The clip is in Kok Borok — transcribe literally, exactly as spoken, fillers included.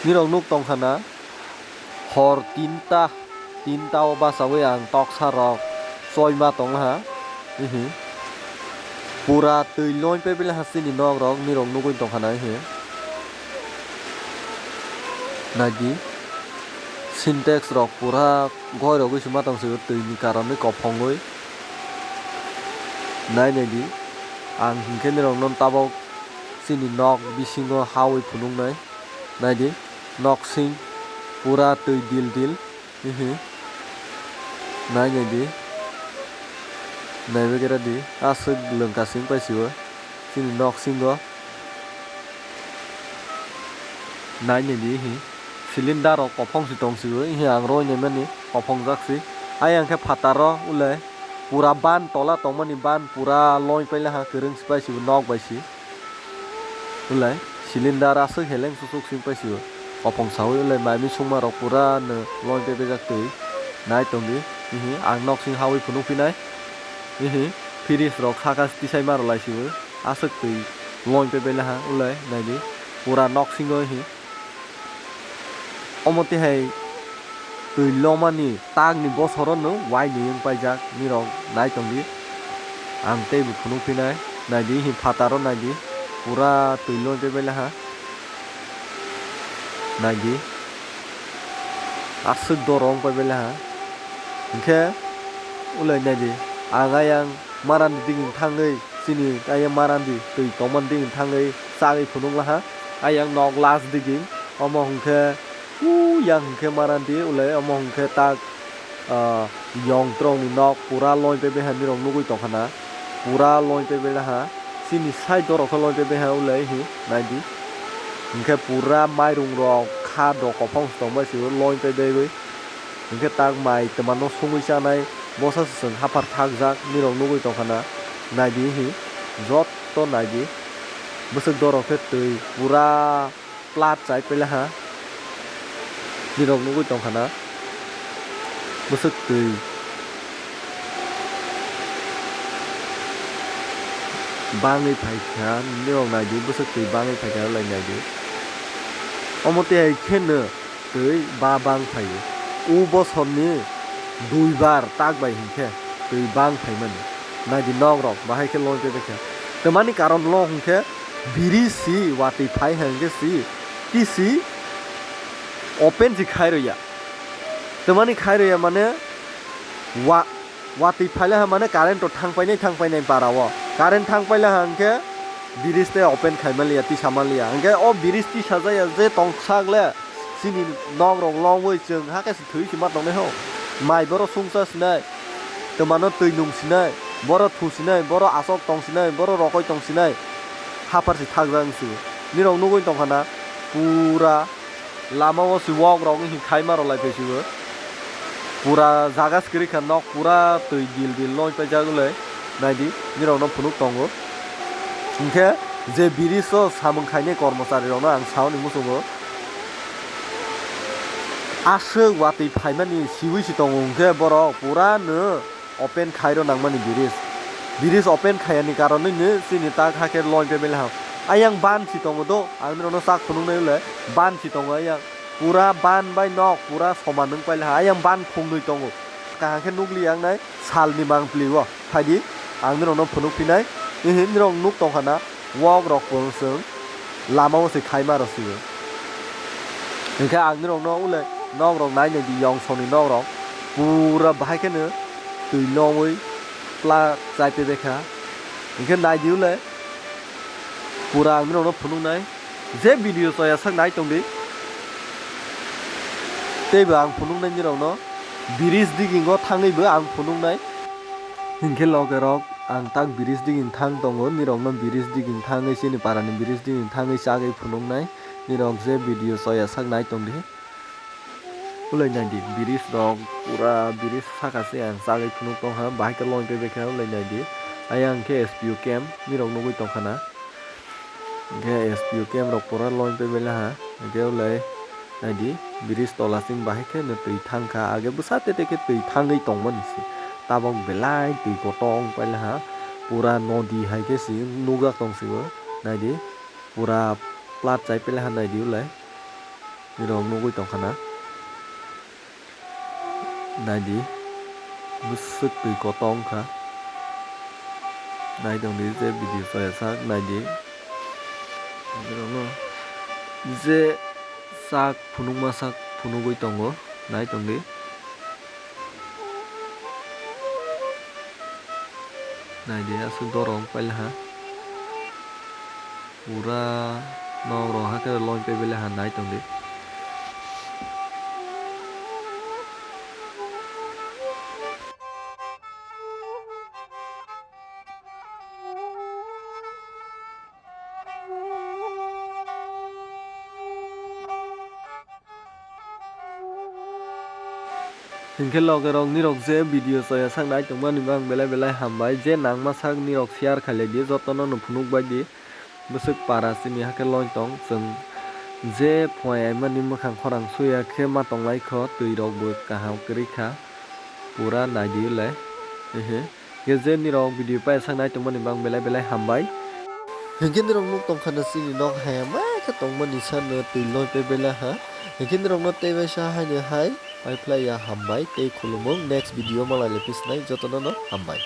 Nirok nuk tongkha na, hor tinta, tinta o bachawi ang toksa rok choima tongha. Hihi. Pura twi loi pebele ha chini nok rok nirok nugwi tongkha na hihi. Naidi. Sintex rok pura goi rogwi se ma tong se twi ni karon wi kophongwi. Nai naidi. Ang hinkhe nirok no tabok chini nok bisingo hawi phunuknai. Naidi, noksing pura twi dil dil. Hihi. Nai naidi. Naibe kera di. Aswk lwngka sing paisibo. Chini noksingo. Nai naidi hi. Cylinder rok kophong si tong sibo. Hihi ang roi naimani kophongjak si. Ayang khe phataro ulai. Pura ban tola tongmani ban pura loi paila ha kwrwng si paisibo nok bai si. Ulai, cylinder aswk heleng susuk sing paisibo. Kophong sawi ulai maimi sungma rok pura no loi bebejak twi. Nai tongdi, hihi, ang nok sing hawi phunuk phinai. Hihi, fridge rok saka tisai ma rwlai sibo. Aswk twi loi bebela ha ulai, naidi. Pura nok singo hi. Omo tihai twi lomani takni bosoro no uaini wng paijak nirok nai tongdi. Ang teibo phunuk phinai naidi hi phataro naidi pura twi loi bebela ha naidi aswk doro wng paibela ha hinkhe ulai naidi ang ayang marani digini thangwi. Chini ayang marandi twi tongmani digini thangwi chagwi phunuk laha. Ayang nok last digini omo hwnkhe uyang hwnkhe marandi ulai omo hwnkhe tak, ah, yong trokni nok pura loi pebela ha nirok nugwi tongkha na pura loi pebela ha chini side o rok khe loi pebela ha ulai hi naidi hwnkhe pura mairung rok kha do kophong se tongbai se loi pebegwi. Hinkhe tak mai twmano sungwi chanai bosa se chwng haphar thakjak nirok nugwi tongkha na naidi hi jotto naidi bwswk dorok khe twi pura plat chai pele ha nirok nugwi tongkha na bwswk twi bangwi phaikha nirok naidi bwswk twi bangwi phaikha lai naidi omo twi hai kheno. Twi ba bang phaio. O bosorni duibar tak bai hinkhe twi bang phaimani. Naidi nok rok bahai khe loi pebekha. Twmani karon lo hinkhe biri si watwi phai hai hinkhe si tisi open si khai rwya. Twmani khai rwya mane wa Watwi phaile ha mane current to thang painai thang painai para o. Current thang paile ha hwnkhe bridge te open khai manliya, tisa manliya. Hwnkhe o bridge tisa jaya je tong sak le chini nok rok longwi chwng hakhe se thwi se ma tongnai ho. Mai boro sungsa sinai, twmano twi nung sinai, boro thu sinai, boro asok tong sinai, boro rokoi tong sinai. Haphar se thakjak wng si. Nirok nugwi tongkha na pura. Lama o si wok rok wngkhe khaima rw lai phaisigo. Pura jaga se kwrwi kha nok pura twi dil dil loi paijak le. Naidi nirok no phunuk tongo. Hinkhe je bridge o samung khainai kormochari rok no ang sauni muchungo. Aswk watwi phaimani siwi si tongo hinkhe borok pura no. Open khairo nangmani bridge. Bridge open khayani karonwi no chini tak hakhe loi pebele ha. Ayang ban si tongo do, ang nirokno sak phunuknai le ban si tongo ayang. Pura ban bai nok pura soman wng paile ha. Ayang ban khungnwi tongo. Kaham khe nukli yang nai salni mangpli o. Phaidi ang nirokno phunuk phinai. Nirok nuk tongkha na. Wok rok bo chwng lama o se khaima rw sio. Hinkhe ang nirok no ulai nok rok nai nai di yong song ni nok rok pura bahai kheno twi longwi pla chai pebekha. Hinkhe nai di ulai pura ang nirok no phunuk nai je video chaya sak nai tong di. Teibo ang phunuk nai nirok no bridge digini o thangwi bo ang phunuk nai. Hinkhe loge rok. Ang tak bridge digini thang tongo, nirokno bridge digini thangwi chini parani bridge digini thangwi chagwi phunuknai, nirok je video chaya sak nai tongdi. Ulai naidi bridge rok pura bridge saka se ang chagwi phunuk tongkha, bahai khe longwi pebekha ulai naidi. Ayang khe S P O camp nirok nugwi tongkha na. Hinkhe S P O camp rok pura longwi pebelaha, hinkhe ulai. Naidi, bridge tola chwng bahai khe no twi thang kha, age bwsa tete khe twi thangwi tongmani se. Tabok belai twi kotor wng paile ha, pura nodi hai khe se nukjak tong sio. Naidi, pura plat chai paile ha naidi ulai. nirok nugwi tongkha na. Naidi, bwswk twi kotor wngkha. Naitongdi je video chaya sak, naidi. Borokno je sak phunukma sak phunugwi tongo, naitongdi. Naidi, aswk dorong paila ha. Pura nok rok hakhe loi pebele ha nai tongdi. Hinkhe loge rok nirok je video chaya sak nai tongmani bang belai belai hambai, je nangma sak nirok share khailai di, jotono no phunuk bai di. Bwswk para chini hakhe loi tong chwng, je phuai aimani mwkhang khorang suya khe ma tonglai kho, twi rok bo kaham kwrwi kha, pura nai di le. Ehe. Khe je nirok video paisa nai tongmani bang belai belai hambai. Hinkhe nirok nuk tongkha no chini nok hayama khe tongmani sano twi loi pe bela ha. Hinkhe nirok no tei bai sa haino hai pai phlai ya hambai tei khulumung next video malai le pis nai jotono no hambai.